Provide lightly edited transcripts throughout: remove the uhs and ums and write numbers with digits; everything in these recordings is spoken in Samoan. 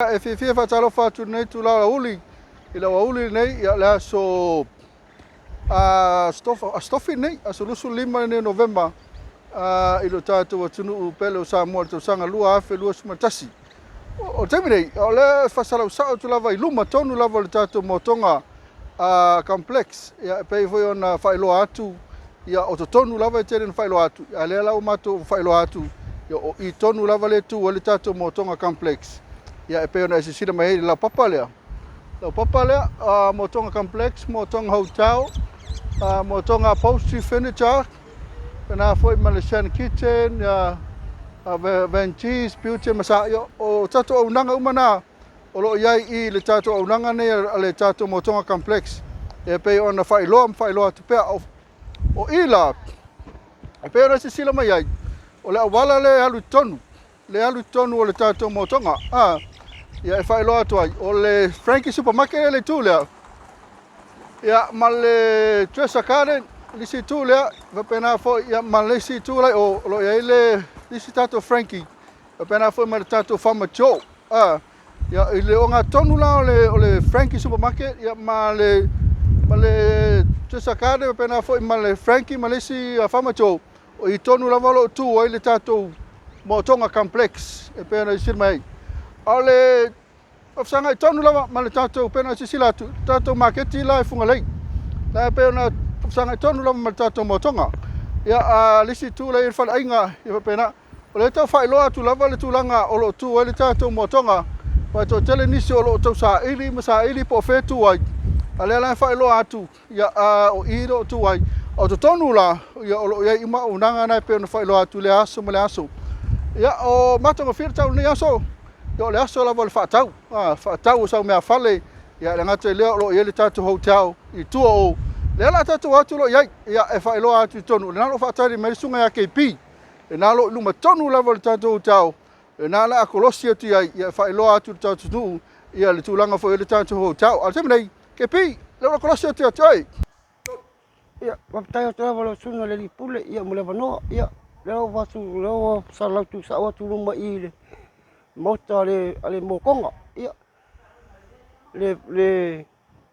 E fiafia e faatalofa atu i lenei itula o le aoauli, i le aoauli lenei, ia, le aso Aso Tofi lenei, aso 25 lenei o Novema i lo tatou atunuu pele o Samoa i le tausaga 2021. O le taimi nei, o lea e faasalau sao atu lava i luma tonu lava o le tatou Motoga Complex, ia, e pei foi ona faailoa atu, ia, o totonu lava e tele ina faailoa atu, a o lea la ua matou faailoa atu, ia, o i tonu lava lea e tu ai le tatou Motoga Complex, ia, e pei ona e silasila mai ai i le laupapa lea, laupapa lea, Motoga Complex, Motoga Hotel, Motoga Upholstery Furniture, faapena foi ma le Shan Kitchen, Van Cheese, Beauty and Massage, ia, o tatou auaunaga uma na o lo o i ai i le tatou auaunaga nei a le tatou Motoga Complex, e pei ona faailoa ma faailoa atu pea. O i la, e pei ona silasila mai ai, o le auala lea e alu i totonu, le alu i totonu o le tatou Motoga. Ia, e faailoa atu ai, o le Frankie Supermarket lea i le itu lea, ia, ma le Dresser Garden, le isi itu lea, faapena foi, ia, ma le isi itu la i o, o lo o i ai le isi tatou Frankie, faapena foi ma le tatou Farmer Joe. Ia, i le ogatotonu la o le Frankie Supermarket, ia, ma le Dresser Garden, faapena foi ma le Frankie ma le isi Farmer Joe, o i tonu lava o lo o tu ai le tatou Motoga Complex e pei ona silasila mai ai. A o le faafesagai tonu lava ma le tatou, pei ona silasila atu, le tatou maketi la i Fugalei. La e pei ona faafesagai tonu lava ma le tatou Motoga. Ia, a le isi itu la i ai le faleaiga, ia faapena. O lea e tau faailoa atu lava le tulaga o lo o tu ai le tatou Motoga, aua e toatele nisi o lo o tau saili ma saili po o fea e tu ai. A o lea la e faailoa atu, ia, o i lo o tu ai. O totonu la, ia, o lo o i ai uma auaunaga na e pei ona faailoa atu i lea aso ma le aso. Ia, o matagofie le tau i lenei aso, ia, o le aso lava o le faatau, faatau o sau meafale, ia, le gata i lea o lo o i ai le tatou hotel i tua o lea la tatou atu o lo o i ai, ia, e faailoa atu i totonu. O lena o lo o faatali mai le susuga ia KP, lena o lo o i luma tonu lava o le tatou hotel, lena o le a kolosi atu i ai, ia, e faailoa atu i le tatou atunuu, ia, le tulaga foi o le tatou hotel. A o le taimi nei, KP, lea ua kolosi atu ia te oe. Ia, faafetai atu lava lau susuga i le alii pule, ia, mo le avanoa. Ia, lea ua atu, lea ua salalautu sao atu luma i i le maota a le Motoga. Ia, le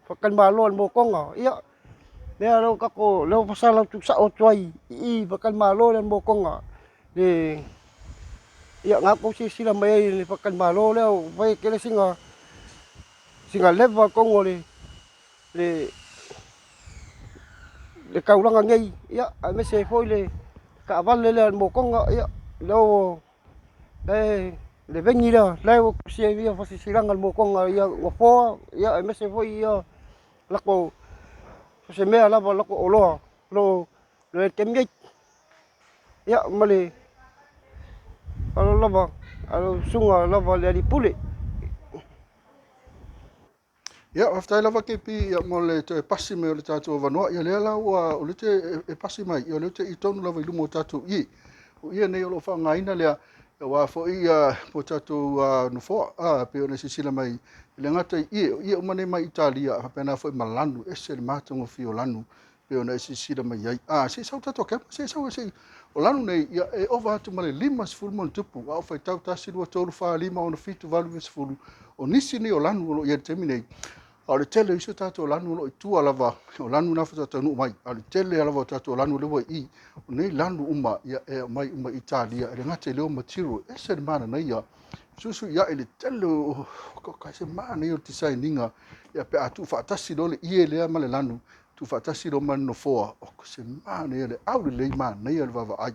faletalimalo a le Motoga. Ia, lea ua tatou, lea ua faasalalautu sao atu ai i i faletalimalo lea a le Motoga. Ia, na tou silasila mai ai i le faletalimalo lea ua fai tele sina leva tonu o le taulaga nei, ia, aemaise ai foi le taavale lea a le Motoga, ia, lea ua le veni lea, la ua tusi ai ia faasilasilaga a le Motoga i nofoa, ia, aemaise foi ia latou so o se mea lava latou oloa o lo o i le taimi nei. Ia, ma le faaaloalo lava i lau susuga lava i le alii pule. Ia, faafetai lava KP, ia, mo le toe pasi mai o le tatou avanoa. Ia, lea la ua o lea te e pasi mai, ia, o lea te i tonu lava i luma o tatou ie. O ie nei o lo o faaaogaina lea aua foi ia mo tatou nofoa, pei ona silasila mai i le gata i ie, o ie uma nei mai Italia, faapena foi ma lanu, ese le matagofie o lanu pei ona e silasila mai ai. Se i sau tatou camera, se i sau, se i, o lanu nei, ia, e ova atu ma le 50 ma ona tupu, a o faitau 1, 2, 3, 4, 5, 6, 7, 8, 9, 10, o nisi nei o lanu o lo o i ai i le taimi nei. A o le tele o isi o tatou lanu o lo o i tua lava, o lanu na faatoa taunuu mai. A o le tele lava o tatou lanu lea ua i i, o nei lanu uma, ia, e aumai uma i Italia, e le gata i lea o material, e ese le mananaia. Suisuiai le tele o se manaia o le design ina, ia, pe a tuufaatasi loa le ie lea ma le lanu, tuufaatasi loa ma le nofoa, o se manaia le aulelei, manaia le vaavaai.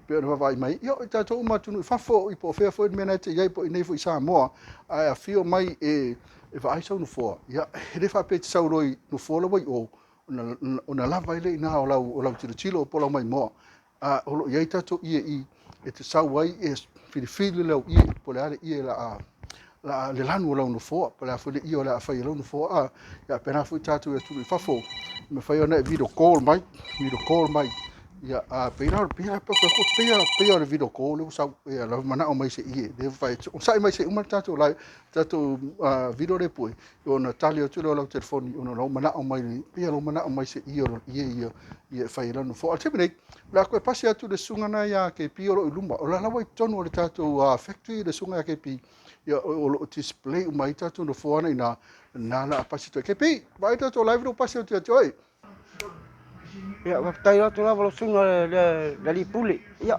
Pei ona vaavaai mai, ia, o tatou uma atunuu i fafo, i po o fea foi le mea na e te i ai, po o i inei foi i Samoa, ae afio mai e vaai sau nofoa, ia, e le faapea e te sau loa i nofoa la ua i o, ona lava ai lea i ina o lau tilotilo po o lau maimoa. O lo o i ai tatou ie i e te sau ai e filifili lau ie, po o le a le ie la le lanu o lau nofoa, po o le a foi le ie o le a fai e lau nofoa. Ia, faapena foi tatou i atunuu i fafo, e mafai ona e video call mai, video call mai. Ia, a pei la, pei la, pei la, pei o le video call lea ua sau, ia, la manao mai se ie, lea fai, sa'i mai se uma le tatou live, tatou video lea pue, ona tali atu lea o lau telefoni, ona lau manao mai, pei lau manao mai se ie o le ie ia, ia e fai ai lana nofoa. A o le taimi nei, o le a toe pasi atu le susuga na ia KP o lo o i luma, o la la ua i totonu o le tatou factory le susuga ia KP, ia, o lo o display uma ai tatou nofoa na i ina, na la a pasi atu ai. KP, vaai tatou live lea ua pasi atu ia te oe. Ia, faafetai atu lava lau susuga le alii pule. Ia,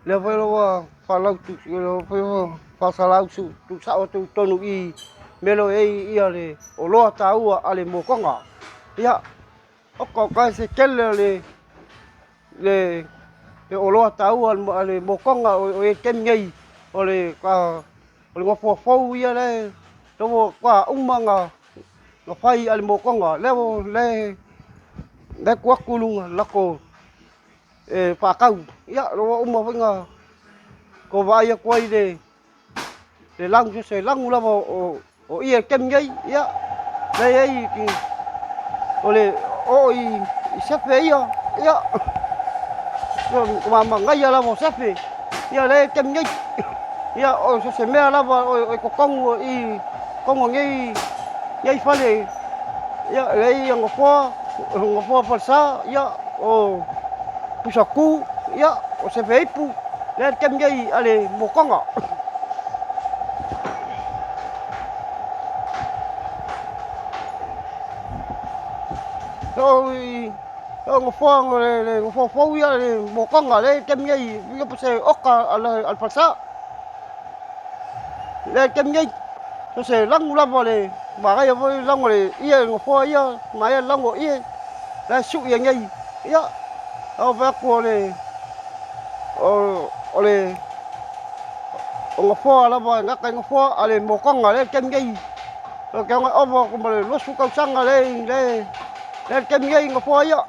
lea foi ua faalautu, lea foi ua faasalau tuusao atu i totonu i mea lea o i ai ia le oloa taua a le mokoga. Ia, oka oka e se tele o le le oloa taua a le mokoga o i ai i le taimi nei, o le o le nofoa fou ia lea ua matua uma ona fai a le mokoga, lea ua lea tuu atu i luga lako e faatau. Ia ua uma foi ona tou vaai atu ai i le lanu, so o se lanu lava o ie i le taimi nei, ia lea e i ai o le oo i sefe ia, ia ua manaia lava o sefe, ia lea e i ai le taimi nei. Ia o so o se mea lava o i totonu i totonu o nei fale, ia lea e i ai nofoa, nofoa falesa, ia o pusatu, ia o sefe ipu, lea e i ai le taimi nei a le motoga. O nofoa, le nofoa fou ia le motoga lea e i ai le taimi nei, ia po o se oka a le falesa. Lea i le taimi nei, so o se lanu lava o le manaia foi le lanu o le ie i le nofoa ia, manaia le lanu o ie, la e sui ai nei. Ia, a ou fai atu o le o le o nofoa lava e gata i nofoa a le motoga lea i le taimi nei. Ou te iloa ua ova atu ma le 20 tausaga lea i le taimi nei i nofoa ia.